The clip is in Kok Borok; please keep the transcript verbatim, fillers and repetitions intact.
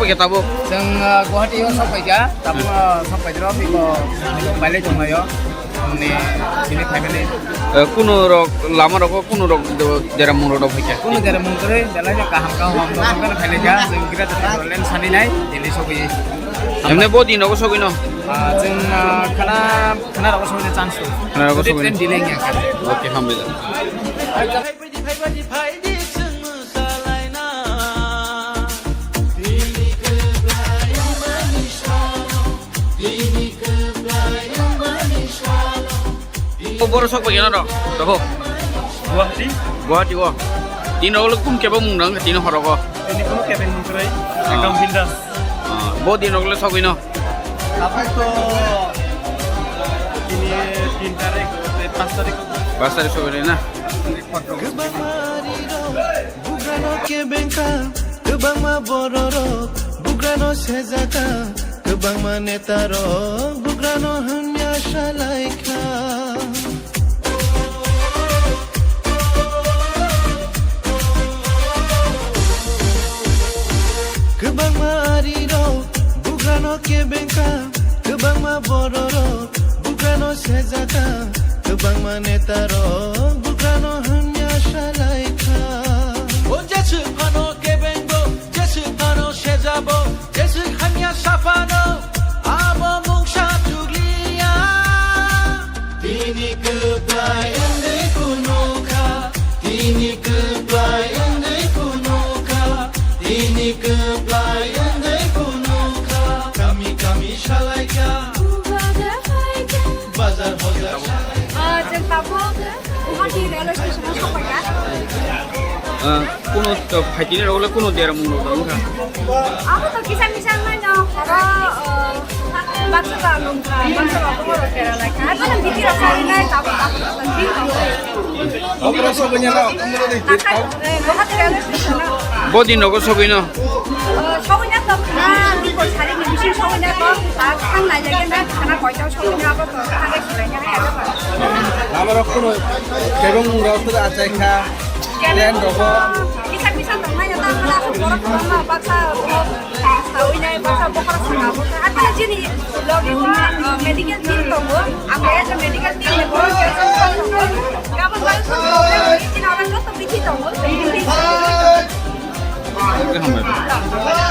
Ke tabuk? Chwng, ah, Guwahati o sok paikha, tabuk, ah, sok paikha, biko, biko pailai tonglaio. Ni, sini phaimani. Eh, kuno rok, lama rok, kuno rok, do, dera mung rok phaikha? Kuno dera mung kwrwi, belai no kaham kaham, kaham kaham phailai kha, chwng kira tonglaio, len sani nai, Delhi sogwi. Emne bo din rogo sogwi no? Ah, chwng, ah, khana, khana rogo sogwi chance. Khana rogo sogwi. Train delay ya. Okay, hambai. O borok sok bai gana rok. Rokho. Guwahati. Guwahati o. Tini rok le kun kebo mung nang tini horogo. Tini kuno kebo mung kwrwi. Ah. Ekdom bindas. Ah, bo din rok le sogwi no. Tabuk to tini tin tarik, pas tarik. Pas tarik sogwi na. Bugrano kebengkha, kwbangma bororok, bugrano sejaka, kwbangma netarok, bugrano hamya salaikha. Kwbangma arirok, bugrano kebengkha, kwbangma bororok, bugrano sejaka, kwbangma netarok, bugrano hamya salaikha. O jeswk phano kebengbo, jeswk phano sejabo, jeswk hamya saphano, abo mungsa chukliya. Tini kwplai wngwi kuno kha, tini kwplai wngwi kuno kha, tini kwplai wngwi kuno kha. Kami kami salaikha. Bazar bazar. Ah, chwng tabuk Guwahati railway station o sokphaikha. Ah, kuno to phaikini rok le kuno dera mung rok wngkha. Abo to kisa misa wngmano, oro, ah, baksa ba lungkha, baksa ba bongor rok dera laikha. Abo to biti rok sari nai tabuk tabuk. Abo rok sokphaikha na, eh, Guwahati railway station o. Bo din rogo sogwi no. Sogwina to khana, biko sari ni bisingo sogwina to, ah, thang nai jagwi na khana koito sogwina abo to thang nai jagwi na. Lama rok kuno kebeng mung rok to achai kha. Kebeng mung rok kisa kisa tong nai ta khana borok khana baksa sawina baksa bokra sanga bokra. Ata jini logi ma, ah, medical team tongo. Ang ya medical team ni borok kisa tongo. Gabon bai tongo. Chini ora joto bithi tongo.